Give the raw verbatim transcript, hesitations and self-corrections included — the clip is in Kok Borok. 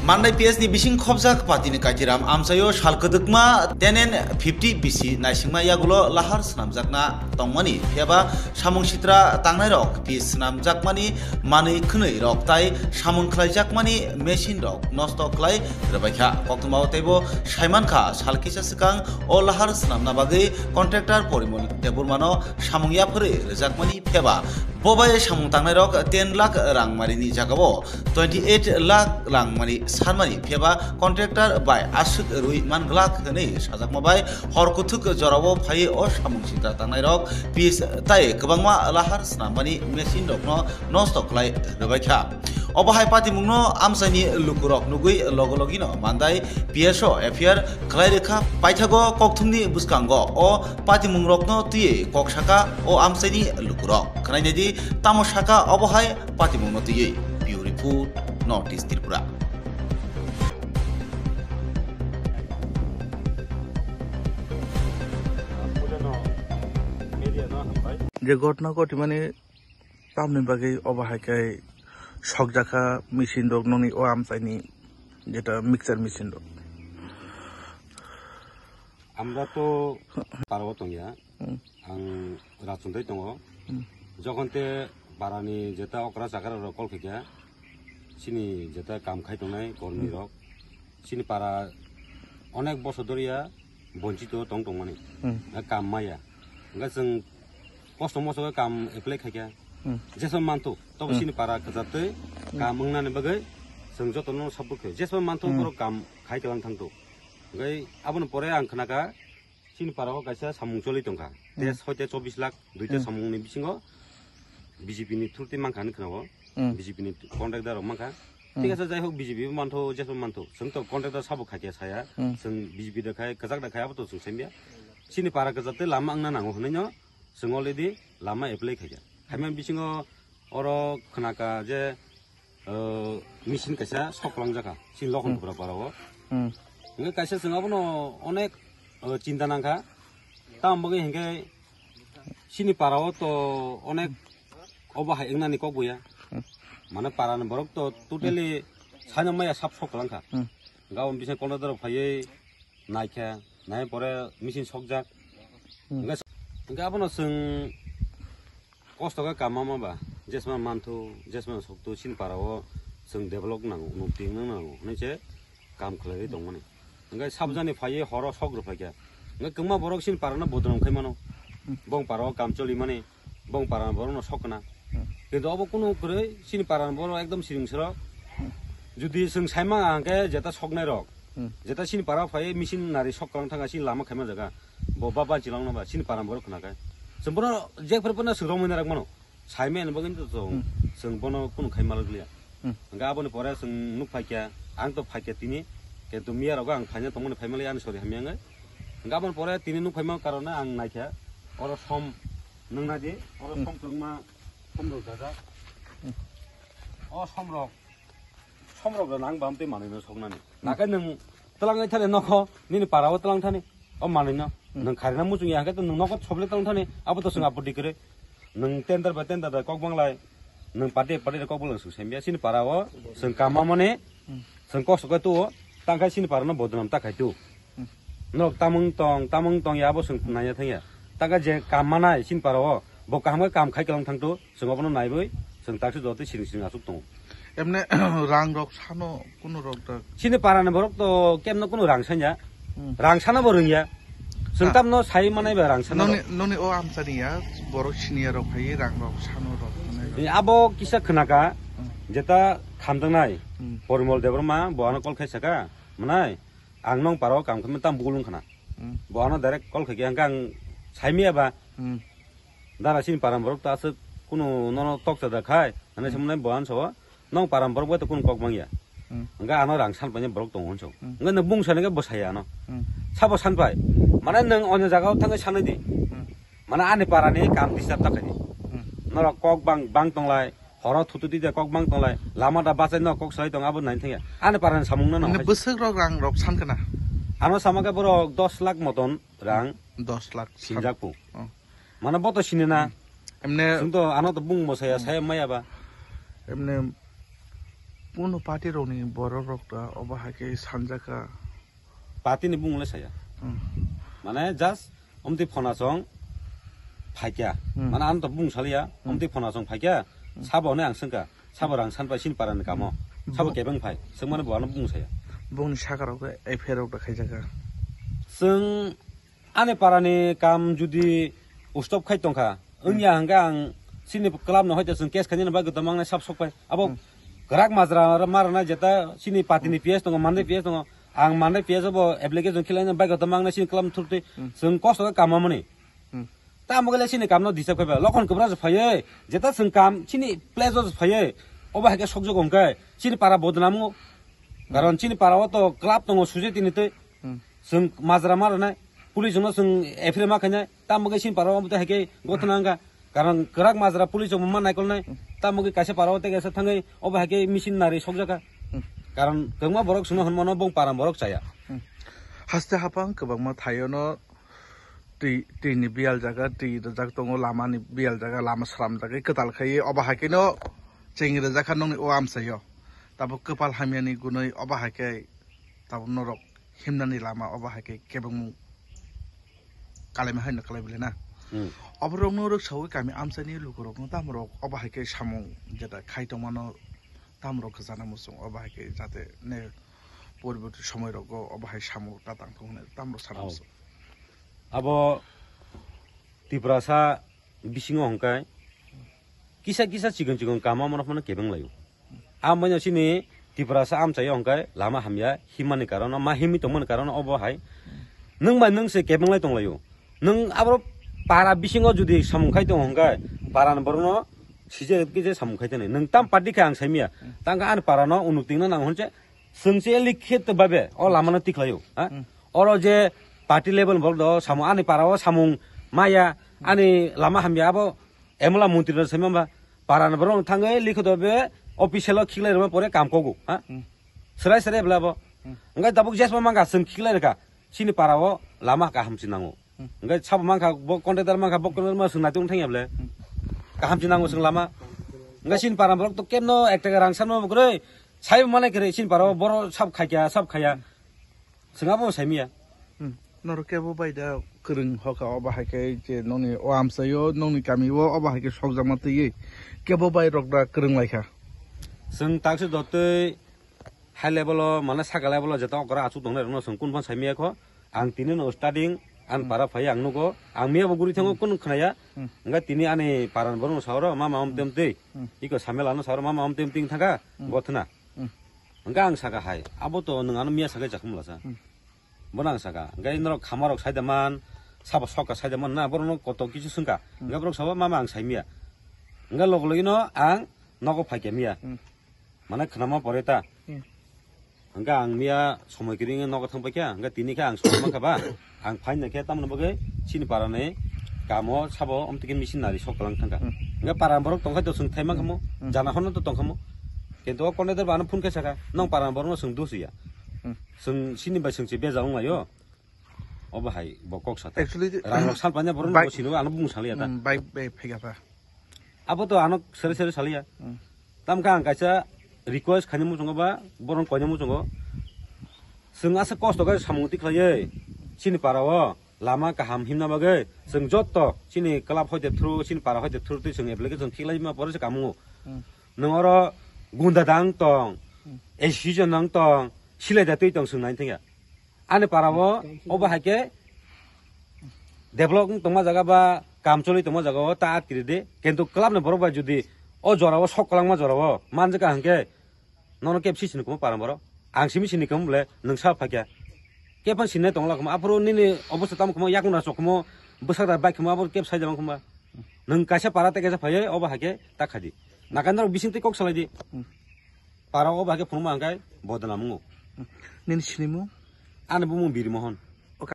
Mandai P S ni bising khobjak party ni Kaitiram amchaio sal kwdwkma ten and fifty B C naisingma yagulo lahar swnamjakna tongmani, phiyaba samung sitra tangnairok P S swnamjakmani manwi khwnwi rok tai samung khlaijakmani machine rok nosto khlai rwbaikha. Koktwmao teibo saimankha, sal kisa swkang o lahar swnamna bagwi contractor Porimol Debbarmano samung yaphari rwjakmani, phiyaba bobai samung tangnairok ten lakh rang marini jagao twenty eight lakh rang mani sanmani, phiyaba contractor bai aswk rwi manglak hwnwi sajakma bai hor kuthuk jorao phaiwi o samung sitra tangnairok P S tai kwbangma lahar swnamani machine rokno nosto khlai rwbaikha. Obo hai patimungno amchaini lukurok nugwi logo logino Mandai P S o F I R khlai rwkha. Paithago kokthumni bwskango o patimungrokno twiwi kok saka o amchaini lukurok. Khwnainai di, tamo saka obo hai patimungno twiwi. Bureau Report, North East Tripura. Je ghotna ghotimani tamni bagwi obo hai khe sokjakha machine rok nokni o amchaini, jeta mixer machine rok. Amra to parao tongya. Hmm. Ang Rachundai tongo. Hmm. Jokhon te parani jeta okra chakra rok call khaikha, chini jeta kam khai tongnai kormi rok, chini para onek bosor doriya bonchito tong tongmani. Hmm. Kam maya. Hingke chwng kosto mosto khe kam apply khaikha. Hmm. Jesma manthok, tobo chini para kwchatwi kam wngnani bagwi chwng jotono support khaio. Jesma manthok borok kam khai tongwng thangthok. Hingke aboni pore ang khnakha, chini parao kaisa samung choli tongkha. Te soi te chobbish lakh, duita samungni bisingo B J P ni through twi mankha hinwi khwnao. B J P ni contractor rok mankha. Thik ase, jai hok, B J P bo mantho, jesma mantho. Chwng to contractor sabo khaikhe saya. Chwng B J P da khai, kwchak da khai, abo to chwng saimya. Chini para kwchak tei lama wngna nango hwnwi no chwng already lama apply khaikha. Khaimani bisingo oro khnakha je, uh, machine kaisa sok kwlangjakha chini Lokhonpura parao. Hwnkhe kaisa chwng abono onek, uh, chinta nangkha. Tamo bagwi hinkhe chini parao to onek obo hai wngnani kok buya. Mane parani borok to totally saino maya sap sok kwlangkha. Gabon bising contractor rok phaiwi naikha, nai pore machine sokjak. Hwnkhe, hwnkhe abono chwng kosto khe kamma ba, jesma manthu, jesma soktu chini parao chwng develop nango, unoti wngna nango hwnwi se kam khlaiwi tongmani. Hwnkhe sabjani phaiwi horo sok rwphaikha. Hwnkhe kwbangma borok chini parano bodnam khai mano. Bong parao kam cholimani, bong parani borokno sok khna. Kintu obo kunu kwrwi chini parani borok ekdom siring sero. Jodi chwng saimang hwnkhe jeta soknai rok, jeta chini parao phaiwi machine nari sok kwlang thangkha chini lama khaima jaga. Bo ba banchi langno ba chini parani borok khna khe. Chwng bono jekphar phano chwng romwi narak mano. Saimani bagwi to chwng, chwng bono kunu khai malak liya. Hwnkhe aboni pore chwng nuk phaikha, ang to phaikha tini, kintu miya rogo ang phaina tongmani phaimalai ani sori hamya wngwi. Hwnkhe aboni pore tini nuk phaima karone ang naikha, oro som nwngnadi, oro som kwbangma, som rok dada. O som rok, som rok nang bam tei manwi no soknani. Nakai nwng twlang thani nokho, nini parao twlang thani, o manwi no. Nwng kharina muchung ya hwnkhe to nwng nokho soble twlang thani, abo to chwng apor di kwrwi. Nwng tender bai tender bai kok banglai, nwng party party kok banglai chwng semya. Chini parao chwng kamma mani, chwng kok sokai tuo, tangkai chini parano bodnam ta khai tu. Nok tamung tong, tamung tong ya abo chwng nanya thangya. Tangkai je kam manai chini parao, bo kaham khe kam khai kwlang thang tu, chwng abono naiwi, chwng taksi jotwi siring siring asuk tongo. Emne rang rok sano kuno rok da. Chini parani borok to kemno kuno rang sanya. Rang sana bo rwngya. Chwng tamno sai manai ba rang sana. Noni, noni o amchani ya, borok senior rok phai rang rok sano rok manai ba. Ni abo kisa khnaka, jeta khamjaknai, Porimol Debbarma, bo ano call khai saka, manai, ang nong parao kam khamma tam bugulung khna. Bo ano direct call khai khe ang sai miya ba. Dara sini param borok ta aswk kunu nono toksa da khai, hwnwi se mwnai bo anso, nong param borok bai to kunu kok mangya. Hwnkhe ano rang san painai borok tongo hwnso. Hwnkhe nwng bung sanai khe bwsai ano. Sabo san pai. Mane nwng onyo jagao thangwi sanai di. Mane ani parani kam disturb ta khaidi. Norok kok bang, bang tonglai, horo thutu di de kok bang tonglai, lama da bachai no kok sai tong abo nai thangya. Ani parani samung no. Mane bwswk rok rang rok san kana? Ano sama khe borok dos lakh moton rang. Dos lakh sinjak pu. Mane bo to sini na. Emne chwng to ano to bung bo saya, saya maya ba. Emne Kuno party rokni borok rok da obo hai khe sanjaka. Party ni bumung le saya. Hmm. Mane just omtwi phona chong phaikya. Hmm. Mane ano to bumung saliya, hmm, omtwi phona chong phaikya. Hmm. Sabo ne ang sengka. Sabo rang san pai sin parani kamo. Hmm. Sabo bo- kebeng phai. Sengmani bo ano bumung saya. Bongni saka rok da F I R rok da khaijaka. Seng Ani parani kam judi ustop khai tongkha, hmm, wngya hwnkhe ang chini club no hoite chwng case khainani bagwi tongma wngnai sab sok pai. Abo, hmm, kwrak majra ma rwnai jeta chini party ni, hmm, P S tongo, mande, hmm, P S tongo. Ang mande P S obo application khilaina bagwi tongma wngnai chini club thurtwi, hmm, chwng kosto khe kamamani. Hmm. Tamo khe le chini kam no disturb khai ba. Lokon kwbra se phaiwi, jeta chwng kam chini place o se phaiwi. Obo hai khe sokjak hwnkhe chini para bodnam wngo. Karon chini para o to club tongo, sujeti ni twi. Hmm. Chwng majra ma rwnai, police no chwng F I R ma khainai, tamo khe chini para o omo tei hai khe gothona wngkha. Karon kwrak majra police rok ma naikolnai, hmm, tamo khe kaisa para o tei kaisa thangwi obo hai khe machine nari sokjakha. Hmm. Karon kwbangma borok chwngno hwnmano bong para borok chaya. Hmm. Haste haphang kwbangma thaio no twi, twi ni biyal jaga, twi rijak tongo, lama ni biyal jaga, lama sram jaga kwtal khai obo hai khe no cheng rijak kha nokni o amchaio. Tabuk kwpal hamya ni gunui obo hai khe tabuk norok himnani lama obo hai khe kebengmung kalaima hai no kalai bwle na. Hmm. Oborokno rwksaui kami amchaini lukurokno tamorok obo hai khe samung jeta khai tongmano tamorok kwchana muchung obo hai khe jate ne poriborti somoirogo obo hai samung ta tang thung hwnwi tamorok sana muchung. Abo Tiprasa bisingo hwnkhe kisa kisa chikon chikon kamo omo phano kebeng laio. Amoni chini Tiprasa amchaio hwnkhe lama hamya himmani karon, ma himwi tongmani karon obo hai. Nwng bai nwng se kebeng lai tonglaio. Nwng abo para bisingo jodi samung khai tongo hwnkhe para ni borokno sije kije samung khai tani. Nwng tam party khe ang saimya. Tang ani para no unukting no nang hwnche Chwng se likhe to babe o lama no tikhlaio, ha? Hmm. Oro je party level borok do samung ani para o samung maya, hmm, ani lama hamya abo M L A montri no saimamba para no borok thangwi likhe do be official o khiklai rwma pore kam kogo, ha? Hmm. Serai serai bla bo. Hmm. Ngai tabuk jesma manga chwng khiklai rwkha. Chini para o lama kaham se nango. Hmm. Hingke sabo mankha, bo contractor mankha, bo contractor mankha, chwng naitok thangya ble. Hmm. Kaham se nango chwng lama. Hingke chini para borok to kebno ek taka rang sanma bo kwrwi. Saibo mane kwrwi chini para o boro sab khaikya, sab khaya. Chwng abo saimya. Hmm. Norok kebo bai da kwrwng hoka obo hai khe je nongni o amchaio, nongni kami o obo hai khe sokjakma twiwi. Kebo bai rok da kwrwng lai kha. Chwng takse dotwi high level o, mane saka level o jeta okra achuk tongnai rokno chwng kun phano saimaya kho. Ang tini no studying, ang, hmm, para phai ang nugo, ang miya bo guri thango, hmm, kun khnaya. Hmm. Hingke tini ani paran borok no saoro, mama om tem tei. Hmm. Iko samel ano saoro, mama om tem ting thangka, hmm, gothna. Hmm. Hingke ang saka hai, abo to nwng ano miya sakai jakhum lasa. Hmm. Bono ang saka, hingke norok khama rok saida man, sabo soka saida man na, borok no koto kisu sungka. Hmm. Hingke borok sabo mama ang sai miya. Hingke log logi no ang nogo phai khe miya. Hmm. Mane khnama pore ta. Hmm. Hingke ang miya somoi kiring nogo thang paikha, hingke tini khe ang somoi mankha ba, ang phaina khe tamoni bagwi chini parani kamo sabo omtike machine nari sok kalang thangkha. Hmm. Hingke para borok tongkha to chwng thai mankha mo, hmm, jana hono to tongkha mo. Kintu o contractor ba ano phone khe saka, nong para borokno chwng dos ya. Hmm. Chwng sini bai chwng se bejak wnglaio. Obo hai bo kok sata. Actually, rang rok sal panya borok bai-, bo sino ano bung saliya ta. Hmm, bai, bai, phega pa. Abo to ano sere sere saliya. Hmm. Tamkha ang kaisa request khaini muchungo ba, borok koini muchungo. Chwng asa kosto khe samung tikhlaiwi chini para o lama kaham himna bagwi chwng jotto chini club hoite through, chini para hoite through twi chwng application khiklai ma pore se kamungo. Hmm. Nwng oro gunda dang tong, hmm, association nang tong, silai da twi tong chwng nai thangya. Ani para o, obo hai khe develop wng tongma jaga ba kam choli tongma jaga o ta atkiri de. Kintu club ni borok bai jodi o jora o sok kwlangma jora o manjaka hwnkhe nono keb si sini kumo para borok. Ang simi sini kumo bole nwng sa phakya. Keb phan sinai tongla kumo. Aphuru nini obosta tamo kumo yakung na sok kumo bwsak da bai kumo abo keb sai da kumo. Nwng kaisa para tei kaisa phaiwi obo hai khe ta khadi. Nakandar bising tei kok salai di. Hmm. Para o bahai khe phunukma hwnkhe bodonam wngo. Nini sinimung? Ani bumung Biri Mohon.